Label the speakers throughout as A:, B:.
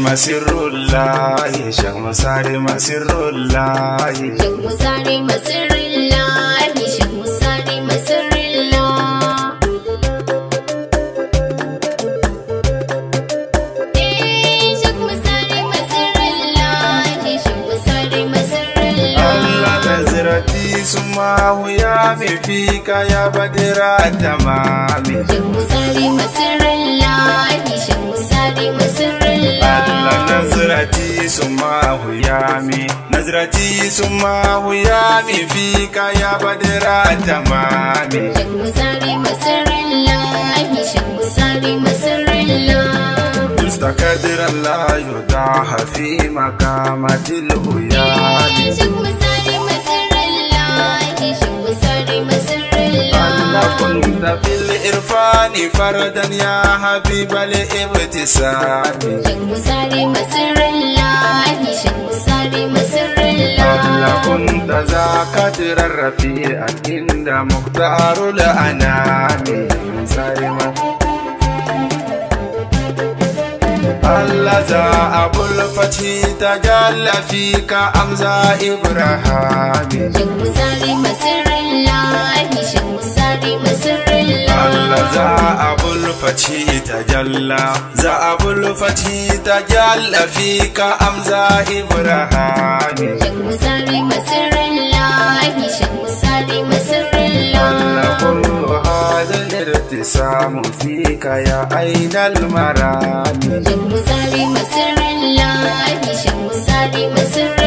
A: Masirullahi, Sheikh Musari Masirullahi,
B: Sheikh Musari Masirullahi, Sheikh Musari Masirullah. Sheikh Musari Masirullahi, Sheikh Musari Masirullah.
A: Allah nazrati summa huya mi fika ya badra tamami.
B: Sheikh Musari Masirullahi, Sheikh Musari Masirullah.
A: Allah nazrati summa huyami, nazrati summa huyami fika ya badra tamami.
B: Sheikh Musari Masirullahi, Sheikh Musari Masirullah.
A: مستقدر لا يداح في مقامة الهيام.
B: Sheikh Musari Masirullahi, Sheikh Musari Masirullah.
A: الله كنت في الإرفان فردا يا حبيب الابتسام.
B: Sheikh Musari Masirullahi, Sheikh Musari Masirullah.
A: الله كنت ذا قدر الرفيع عند مختار الأنام. الله ذا أبو الفتح تجلى فيك أمزا إبراهيم.
B: Sheikh Musari Masirullahi, Sheikh Musari Masirullah.
A: الله ذا أبو الفتح تجلى، ذا أبو الفتح تجلى فيك أمزا إبراهيم.
B: Sheikh Musari Masirullahi, Sheikh Musari Masirullah.
A: الله كل هذا الارتسام فيك يا عين المرام.
B: Sheikh Musari Masirullahi, Sheikh Musari Masirullah.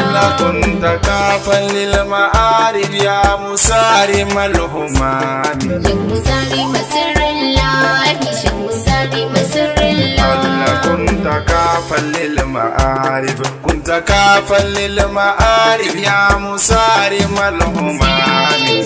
A: الله كنت كافا للمعارف يا مسارم الهمام.
B: Sheikh Musari Masirullahi, Sheikh Musari Masirullah.
A: الله كنت كافا للمعارف، كنت كافا للمعارف يا مسارم الهمام.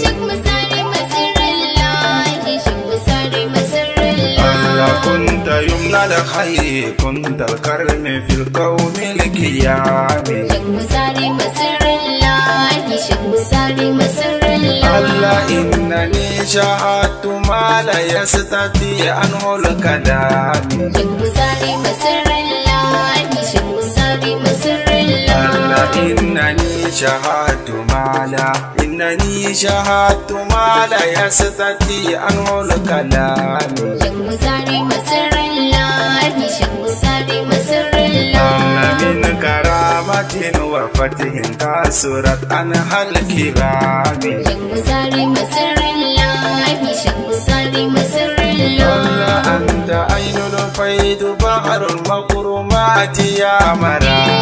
B: Sheikh Musari Masirullahi, Sheikh Musari Masirullah.
A: الله كنت يمنى الخير، كنت الكرم في القوم الكيام.
B: Sheikh Musari Masirullahi, Sheikh Musari Masirullah.
A: الله إنني شاهدت ما لا يستطيع عنه الكلام.
B: Sheikh Musari Masirullahi, Sheikh Musari Masirullah.
A: الله إنني شاهدت ما لا، إنني شاهدت ما لا يستطيع عنه الكلام.
B: Sheikh Musari Masirullahi, Sheikh Musari Masirullah.
A: الله من كرامة وفتح كسرت عنها الكرام.
B: Sheikh Musari Masirullahi, Sheikh Musari Masirullah.
A: الله أنت عين الفيض بحر المكرمات يا مرام.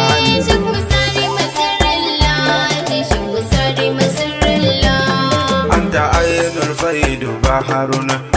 B: Sheikh Musari Masirullahi, Sheikh Musari Masirullah.
A: أنت عين الفيض بحر،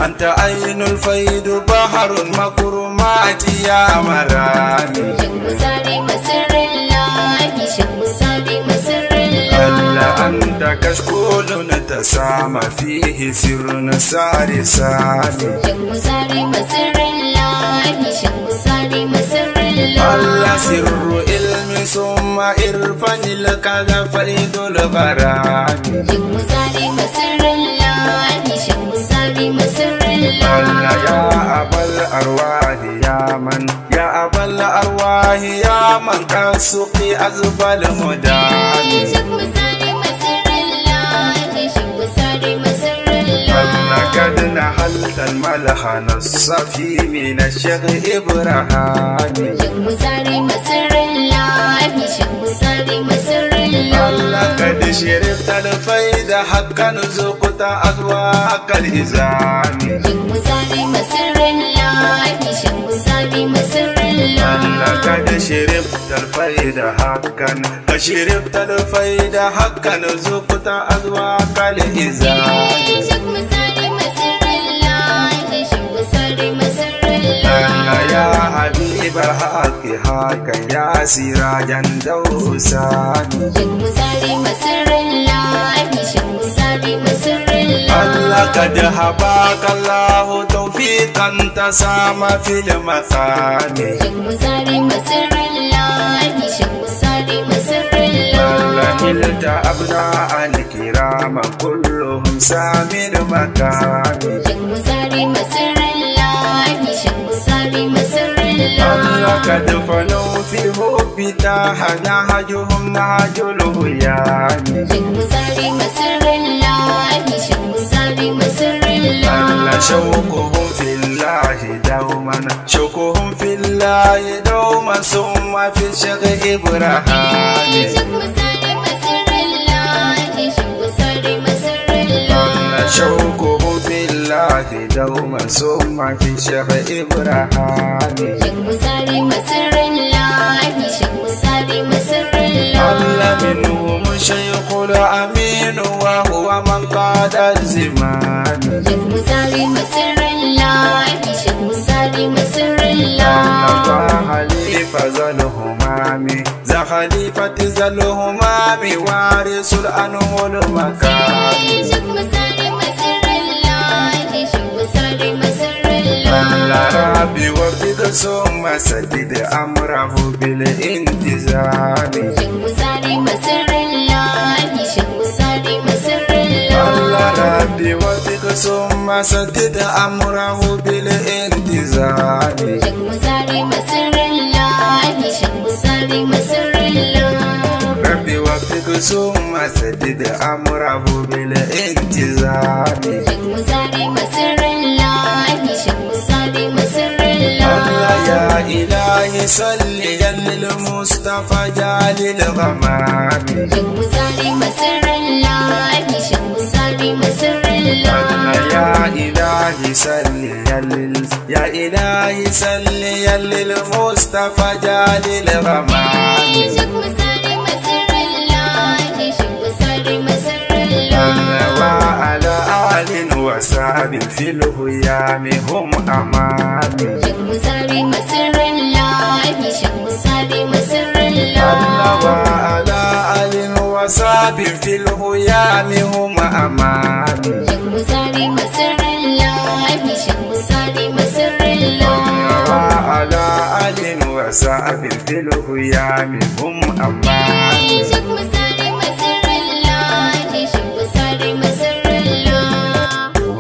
A: أنت عين الفيض بحر المكرمات يا مرام.
B: Sheikh Musari Masirullahi, Sheikh Musari Masirullah.
A: الله أنت كشكول تسامى فيه سر ساري سامي.
B: Sheikh Musari Masirullahi, Sheikh Musari Masirullah.
A: الله سر علم ثم عرفان الكذا فيض الغرام.
B: Sheikh Musari Masirullahi, Sheikh Musari Masirullah.
A: الله يا أبا الأرواح يا من، يا أبا الأرواح يا من كسقي أزبال مدام.
B: Sheikh Musari Masirullahi, Sheikh Musari Masirullah.
A: لقد نحلت الملحن الصفي من الشيخ إبراهيم.
B: Sheikh Musari Masirullahi, Sheikh Musari Masirullah.
A: لقد شربت الفيض حقا ذقت أذواق الإزام.
B: Sheikh Musari Masirullahi, Sheikh Musari Masirullah.
A: لقد شربت الفيض حقا، شربت الفيض حقا ذقت أذواق الإزام.
B: Sheikh Musari Masirullahi, Sheikh Musari Masirullah.
A: يا حبيب الحق حقا يا سراجا دوساني.
B: Sheikh Musari Masirullahi, Sheikh Musari Masirullah.
A: لقد هباك الله توفيقا تسامى في المقام.
B: Sheikh Musari Masirullahi, Sheikh Musari Masirullah.
A: نلت أبناء الكرام كلهم سامي المقام.
B: Sheikh Musari Masirullahi, Sheikh Musari Masirullah. الله
A: قد فنوا في حب نهجهم نهج الهيام. شوقهم في الله دوما، شوقهم في الله دوما، ثم في الشيخ إبراهيم. شوقهم في الله دوما، ثم في الشيخ إبراهيم. الله منهم الشيخ الأمين وهو من قاد الزمان. خليفة ذا الهمام، ذا خليفة ذا الهمام، وارث الأنو المكان. ربي وفق ثم سدد أمره بالانتظام. ربي وفق ثم سدد أمره بالانتظام. ربي وفق ثم سدد أمره بالانتظام. يا إلهي صلي للمصطفى جعل الغمام. يا إلهي صلي يا إلهي صلي للمصطفى جعل الغمام. وعلى آل وصحب في الهيام هم أمامي. وعلى آل وصحب في الهيام هم أمامي. وعلى آل وصحب في الهيام هم أمامي.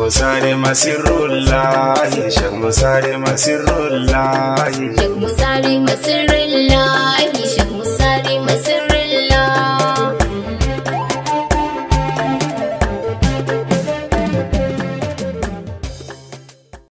A: Musare masirullah, Sheikh Musare masirullah,
B: Sheikh Musare masirullah.